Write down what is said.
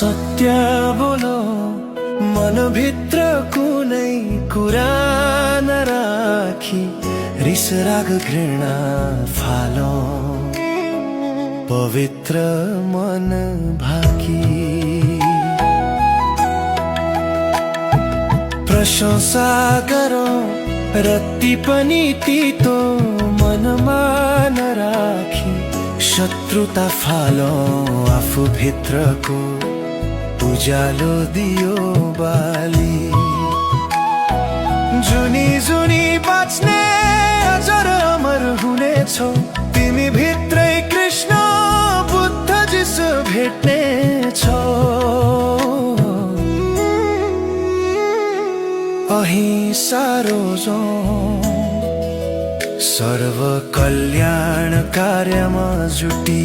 सत्य बोलो मनभित्र कुनै कुरा नराखी रिस राग घृणा फालो पवित्र मन भाकी प्रशंसा गरौ रत्ति पनि तितो मनमा नराखी शत्रुता फालो आफू भित्रको उज्यालो दियो बाली जुनी जुनी बाँच्ने अजर अमर हुनेछौ तिमी भित्रै कृष्ण बुद्ध जिसु भेट्नेछौ अहिंसा रोजौ सर्व कल्याण कार्यमा जुटी